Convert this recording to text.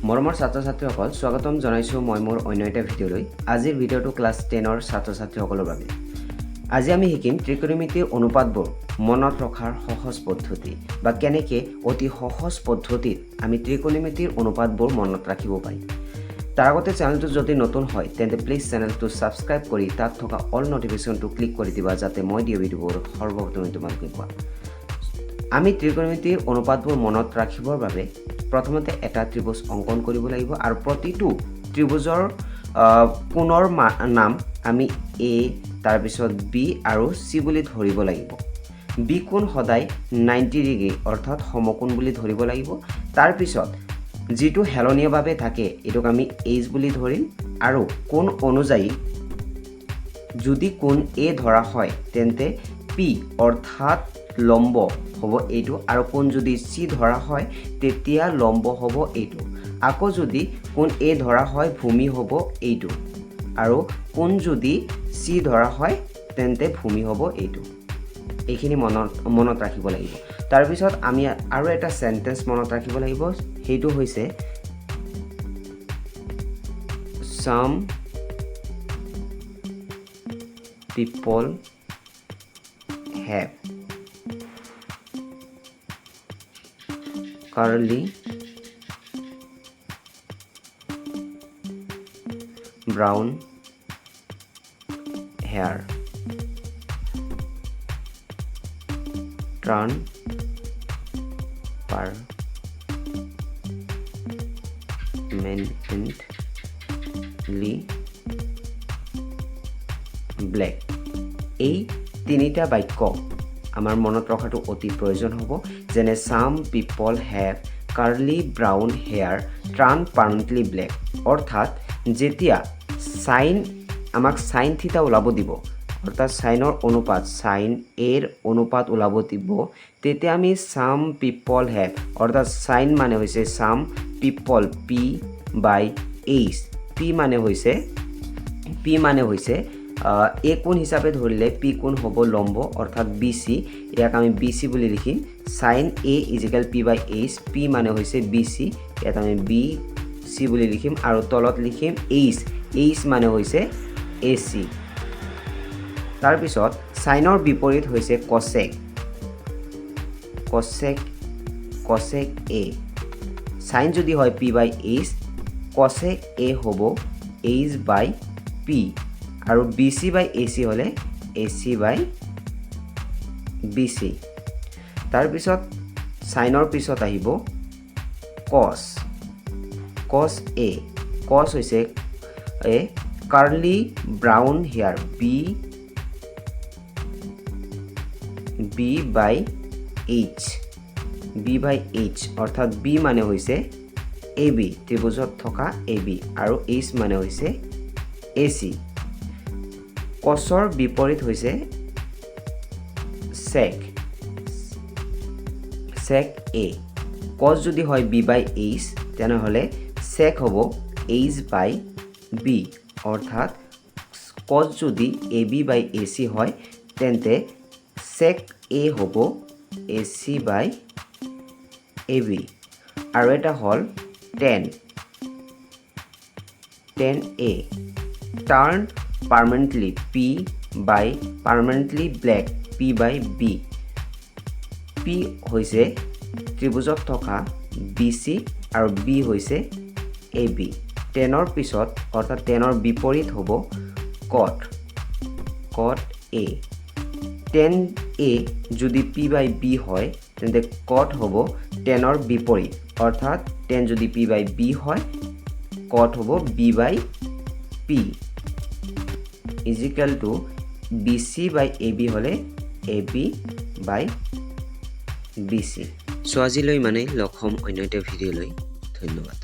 মৰমৰ ছাত্ৰ ছাত্ৰীসকল, স্বাগতম জনাইছোঁ মই মোৰ অন্য এটা ভিডিঅ'লৈ। আজিৰ ভিডিঅ'টো ক্লাছ 10ৰ ছাত্ৰ ছাত্ৰীসকলৰ বাবে। আজি আমি শিকিম ত্ৰিকোণমিতিৰ অনুপাতবোৰ মনত ৰখাৰ সহজ পদ্ধতি বা কেনেকৈ অতি সহজ পদ্ধতিত আমি ত্ৰিকোণমিতিৰ অনুপাতবোৰ মনত ৰাখিব পাৰিম। তাৰ আগতে চেনেলটো যদি নতুন হয়, তেন্তে প্লিজ চেনেলটো ছাবস্ক্ৰাইব কৰি তাত থকা অল ন'টিফিকেশ্যনটো ক্লিক কৰি দিবা, যাতে মই দিয়া ভিডিঅ'বোৰ সৰ্বপ্ৰথমে তোমালোকে পোৱা। আমি ত্ৰিকোণমিতিৰ অনুপাতবোৰ মনত ৰাখিবৰ বাবে প্ৰথমতে এটা ত্ৰিভুজ অংকন কৰিব লাগিব আৰু প্ৰতিটো ত্ৰিভুজৰ কোণৰ নাম আমি এ, তাৰপিছত বি আৰু চি বুলি ধৰিব লাগিব। বি কোণ সদায় 90 ডিগ্ৰী, অৰ্থাৎ সমকোণ বুলি ধৰিব লাগিব। তাৰপিছত যিটো হেলনীয়াভাৱে থাকে, এইটোক আমি এইচ বুলি ধৰিম। আৰু কোণ অনুযায়ী যদি কোণ এ ধৰা হয়, তেন্তে পি অৰ্থাৎ লম্ব হ'ব এইটো আৰু কোণ যদি চি ধৰা হয়, তেতিয়া লম্ব হ'ব এইটো। আকৌ যদি কোণ এ ধৰা হয়, ভূমি হ'ব এইটো আৰু কোণ যদি চি ধৰা হয়, তেন্তে ভূমি হ'ব এইটো। এইখিনি মনত ৰাখিব লাগিব। তাৰপিছত আমি আৰু এটা চেণ্টেঞ্চ মনত ৰাখিব লাগিব। সেইটো হৈছে "Some people have curly brown hair turn permanently black." এই তিনিটা বাক্য আমাৰ মনত ৰখাটো অতি প্ৰয়োজন হ'ব। যেনে "Some people have curly brown hair turn permanently black." অৰ্থাৎ যেতিয়া আমাক চাইন থিতা ওলাব দিব, অৰ্থাৎ চাইনৰ অনুপাত, চাইন এৰ অনুপাত ওলাব দিব, তেতিয়া আমি চাম পিপল have, অৰ্থাৎ চাইন মানে হৈছে some people P by H। P মানে হৈছে এ কোণ হিচাপে ধৰিলে পি কোণ হ'ব লম্ব, অৰ্থাৎ বি চি। ইয়াক আমি বি চি বুলি লিখিম। Sine A is equal P by H। P মানে হৈছে বি চি, ইয়াত আমি বি চি বুলি লিখিম আৰু তলত লিখিম এইচ। এইচ মানে হৈছে এ চি। তাৰপিছত চাইনৰ বিপৰীত হৈছে cosec। Cosec A sine যদি হয় P by H, cosec A হ'ব এইচ বাই পি আৰু B C by A C হ'লে A C by B C। তাৰপিছত চাইনৰ পিছত আহিব কছ। কছ এ, কছ হৈছে a curly brown hair, B by H। B by H, অৰ্থাৎ বি মানে হৈছে এ বি, ত্ৰিভুজত থকা এ বি আৰু এইচ মানে হৈছে এ চি। কছৰ বিপৰীত হৈছে চেক। চেক এ, কছ যদি হয় বি বাই এইচ, তেনেহ'লে চেক হ'ব এইচ বাই বি। অৰ্থাৎ কছ যদি A B by A C হয়, তেন্তে চেক এ হ'ব A C by A B। আৰু এটা হ'ল tan। Tan A turn permanently, P by permanently black, P by B। P হৈছে ত্ৰিভুজত থকা বি চি আৰু বি হৈছে এ বি। টেনৰ পিছত, অৰ্থাৎ টেনৰ বিপৰীত হ'ব কট। কট এ, টেন এ যদি পি বাই বি হয়, তেন্তে কট হ'ব টেনৰ বিপৰীত। অৰ্থাৎ টেন যদি পি বাই বি হয়, কট হ'ব B by P is equal to B C by A B হ'লে A B by B C। So আজিলৈ মানে লগ হ'ম অন্য এটা ভিডিঅ'লৈ। ধন্যবাদ।